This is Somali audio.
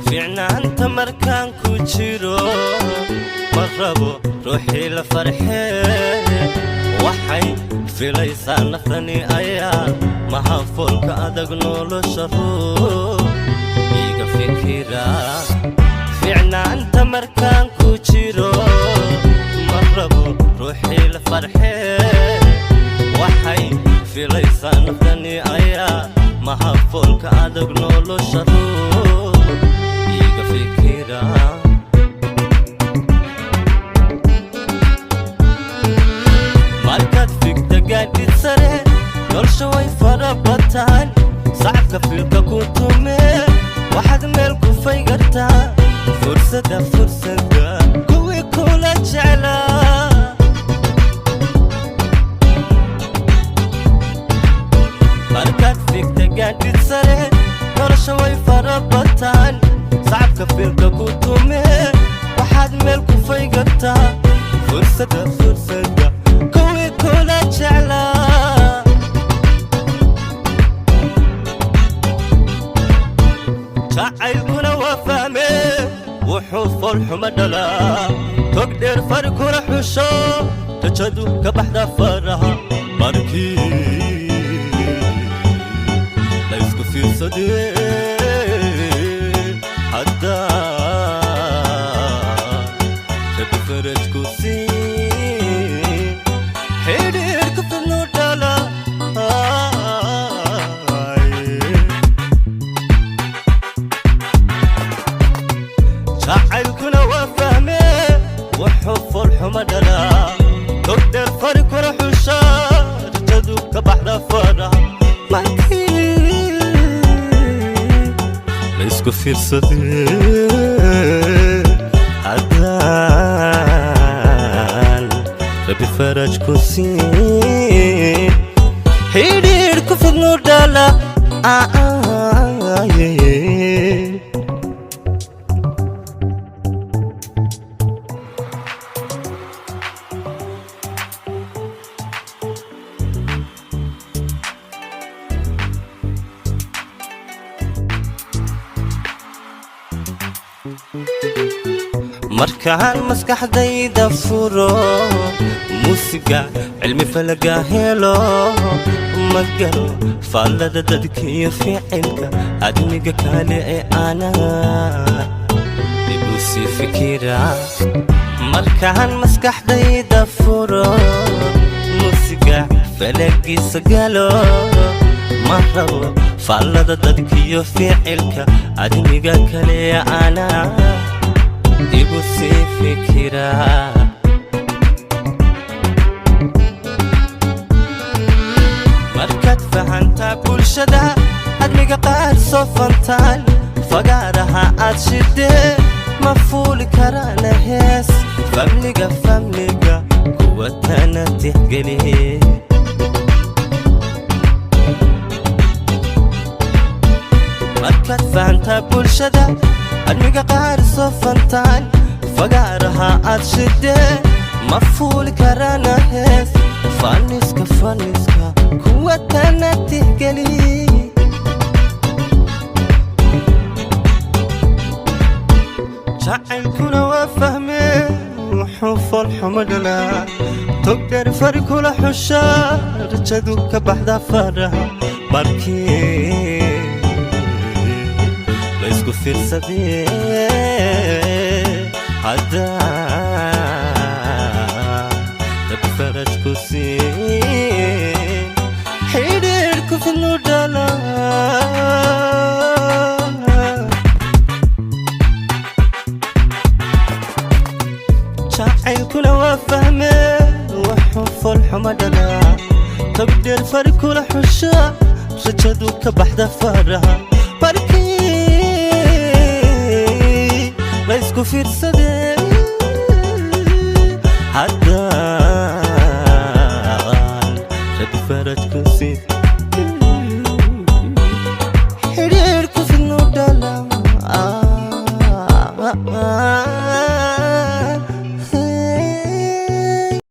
Fiicnaanta markaan ku jiro, ma rabo ruuxii la farxee. Waxay filaysaa naftani ayaa mahafoolka adag nolosha ruux iiga fikira. Fiicnaanta markaan ku jiro, ma rabo ruuxii la farxee. Waxay filaysaa naftani ayaa mahafoolka adag nolosha ruux iiga fikira. Markaad figta gaadhid sare, nolosha way fara bataan. Sacabka filka ku tumee, waxaad meel ku faygartaa fursadda, fursadda kuwii kula jeclaa. Markaad figta gaadhid sare, nolosha way fara bataan. Sacabka filka ku tumee, waxaad meel ku faygartaa fursadda, fursadda kuwii kula jeclaa. Jacaylkuna waa fahmee, wuxuu foolxuma dhalaa tog dheer fari kuna xusho, rajadu ka baxda faraha markii laysku fiirsadee. Hadda rabi farajku siin, xidhiirka fidnu dhala. Jacaylkuna waa fahmee, wuxuu foolxuma dhalaa togdheer fari kuna xushaa, rajadu ka baxda faraha markii laysku fiirsadee. Haddaan rabi faraj ku siin, xidhiidh ku fidnu dhala. Markaan maskaxdayda furo, muusiga cilmi falaga helo, ma galo faallada dadkiiyo ficilka admiga kale ee anaa dib u sii fikira. Markaan maskaxdayda furo, muusiga falagiisa galo, ma rabo faallada dadkiiyo ficilka admiga kale ee anaa igu sii fikira. Markaad fahantaa bulshada admiga qaar soo fantaan, fagaaraha aad shidee, ma fuuli karaana hees. Famliga, famliga kuwa tana tixgeliye. Markaad fahantaa bulshada admiga qaar soo fantaan, fagaaraha aad shidee, ma fuuli karaana hees. Faniska, faniska kuwa tana tixgeli. Jacaylkuna waa fahmee, wuxuu foolxumo dhalaa togdheer fari kula xushaa, rajadu ka baxda faraha markii laysku fiirsadee. Haddaan rabi faraj ku siin, xidhiidhku fidnu dhala. Jacaylkuna waa fahmee, wuxuu foolxuma dhalaa togdheer fari kula xushaa, rajadu ka baxda faraha markii laysku fiirsadee. Haddaan rabi faraj